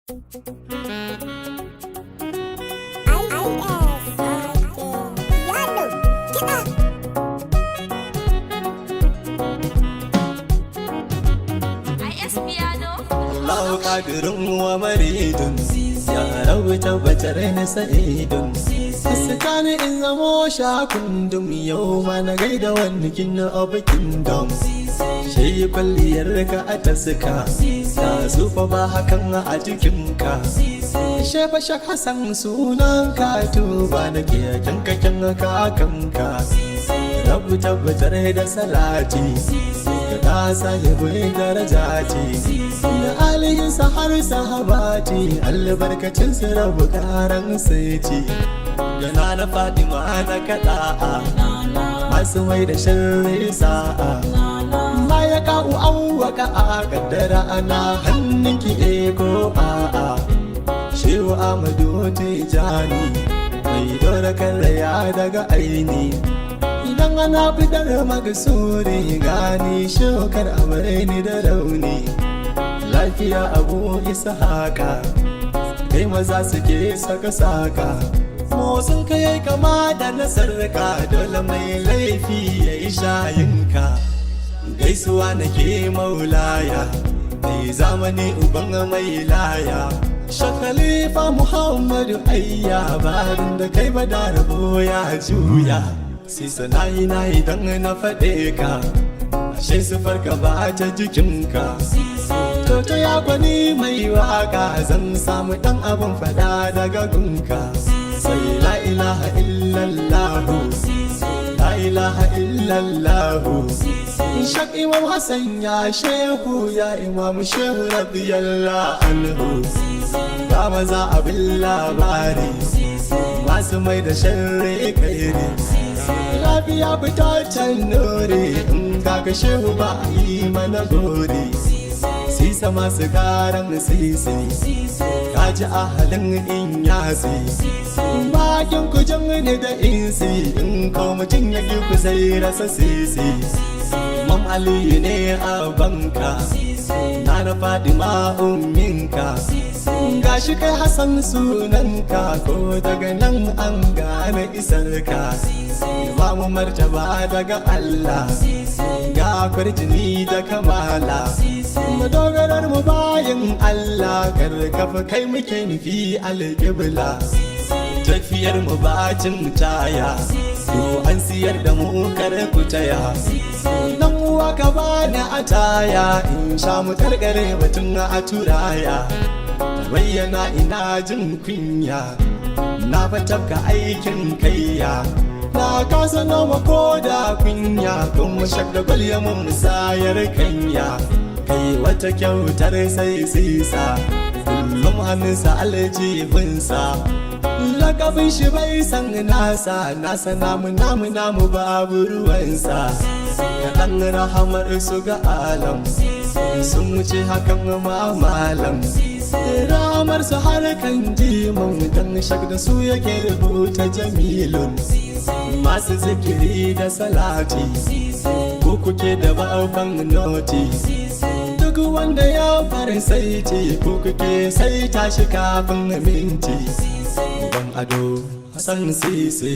I-S-I-K. Piano. Kiɗa. IS Piano. Allahu kadirin wa maridun, ya rabu tabbatar na sa'idun. Tsakani in zamo shakundum, yau ma na gaida wani kin of kingdom. Shayi kwalliyar ka a taska, ta sufa ba hakan a jikinka. Shefa Shak Hassan sunan ka, tuba na ke kanka kanka kanka. Rabu tabbatar da salati da sahibin daraja ce, da alihinsa har sahabati, albarkacin su rabu karan sai ce da na Fatima na kaɗa'a masu mai da sharri sa'a ma ya ka'u an waka a kaddara ana hannunki e ko a'a. Shehu Amadu Tijani mai dora karaya daga aini, idan ana fitar magasuri gani shokar amare da rauni. Lafiya Abu Isa haka kai maza suke saka saka, motsin ka yayi kama da na sarka, dole mai laifi ya yi shayinka. Gaisuwa nake maulaya mai zamani, uban mai laya, Shakalifa Muhammadu ayya, barin da kai ba da rabo ya juya. Sisa nayi nayi dan na faɗe ka, ashe su farka ba ta jikinka. To ta ya gwani mai waka zan samu dan abin faɗa daga gunka? Sai la ilaha illallahu, la ilaha illallahu. Shak Imam Hassan ya shehu, ya Imam Shehu radiyallahu anhu. Ga maza abin labari, masu mai da sharri kairi. Lafiya fitaccen nuri, in kaga shehu ba a yi mana gori. Sisa masu karan sisi, kaji a halin in yasi. Bakin ku ne da insi, in ko mutum ya ki ku sai rasa sisi. Imam Aliyu ne a banka, na Fadima umminka. Gashi kai Hassan sunanka, ko daga nan an gane isarka. Imamu martaba daga Allah, ga kwarjini da kamala. Madogarar mu bayan Allah, karkafa kai muke nufi alƙibla. Tafiyar mu bacin taya, to an siyar da mu kar ku taya. Dan uwa ka bani a taya, in sha mu karkare batun a turaya. Bayyana ina jin kunya, na fa tafka aikin kayya. Na kasa noma ko da kunya, kuma shak da gwalya mun musayar kanya. Kai wata kyautar sai sisa, kullum hannunsa aljihunsa. Lakabin shi bai san nasa, nasa namu namu namu babu ruwansa. Kaɗan rahamar su ga alam, sun wuce hakan ma malam. Ramar su har kan jimin dan shak da su yake rubuta jamilun. Masu zikiri da salati, ko kuke da babban noti. Duk wanda ya bar saiti, ko kuke sai tashi kafin minti. Uban ado Hassan Sisi,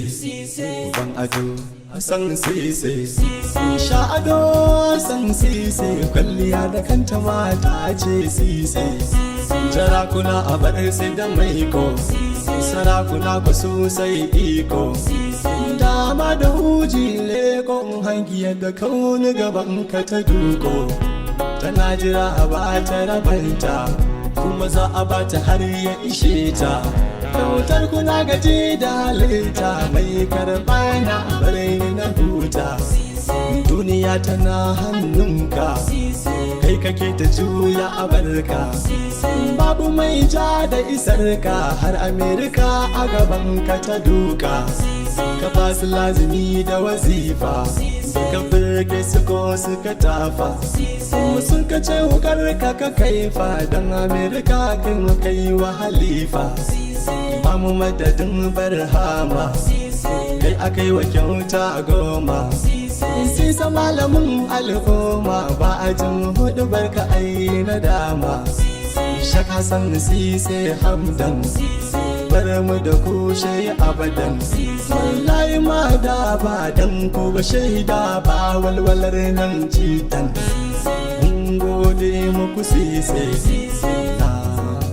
uban ado Hassan Sisi, sha ado Hassan Sisi, kwalliya da kanta mata ce sisi. Jarakuna a bar sai da maiko, sarakuna ku su sai iko. Dama da huji lekon hangi yadda kauni gaban ka ta duko. Tana jira a ba ta rabanta, kuma za a ba ta har ya ishe ta. Kyautar kuna gaji da halitta, mai karɓa na bare na huta. Duniya tana hannunka, kai kake ta juya a barka. Babu mai ja da isarka, har Amerika a gaban ka ta duka. Ka basu lazimi da wazifa, ka firge su ko suka tafa. Sun ka ce wukar ka ka kaifa, don Amerika kan kai wa halifa. Imamu madadin barhama, kai aka yi wa kyauta 10. Sisa malamin al'umma, ba a jin hudu barka ai na dama. Shaka san Sise Hamdan, bar mu da kushe abadan. Wallahi ma da ba dan ku ba, shaida ba walwalar nan citan. Mun gode muku Sise, na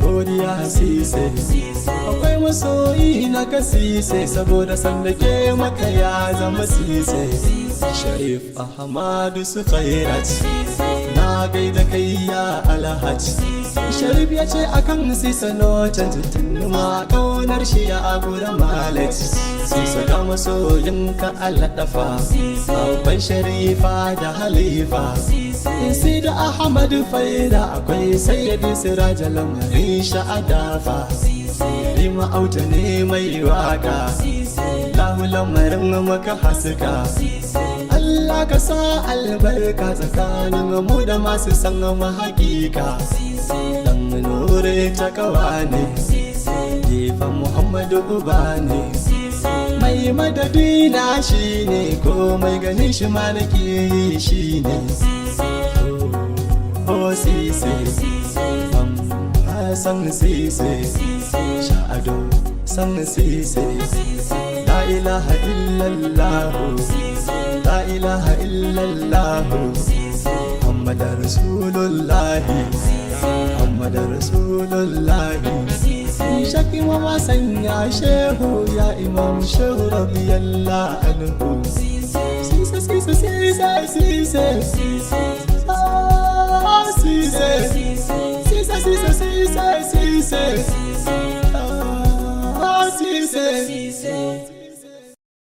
godiya Sise. Akwai masoyi na ka Sise, saboda sanda ke maka ya zama Sise. Sharif Ahmadu su Khairat, na gaida kai ya Alhaji. Sharif ya ce akan Sisa no canji, tunuma kaunar shi ya agura malet. Sisa ga masoyinka aladafa, babban Sharifa da Halifa. Sai da Ahmadu Faida, akwai Sayyidi Siraja, lamarin sha'adafa. Rima Auta ne mai waka, lahu lamarin maka haska. Allah ka sa albarka tsakanin mu da masu san mu hakika. Dan Nure ta kawa ne, gefen Muhammadu uba ne. Mai madadi na shi ne, komai ganin shi ma nake yi shi ne. Oh Sise, Hassan Sise, Sha'ado san Sise. La ilaha illallah, la ilaha illallah, Muhammad Rasulullah, Muhammad Rasulullah. Shaki mama sanya shehu ya Imam Shehu radiyallahu anhu. Sise, Sise, Sise, Sise.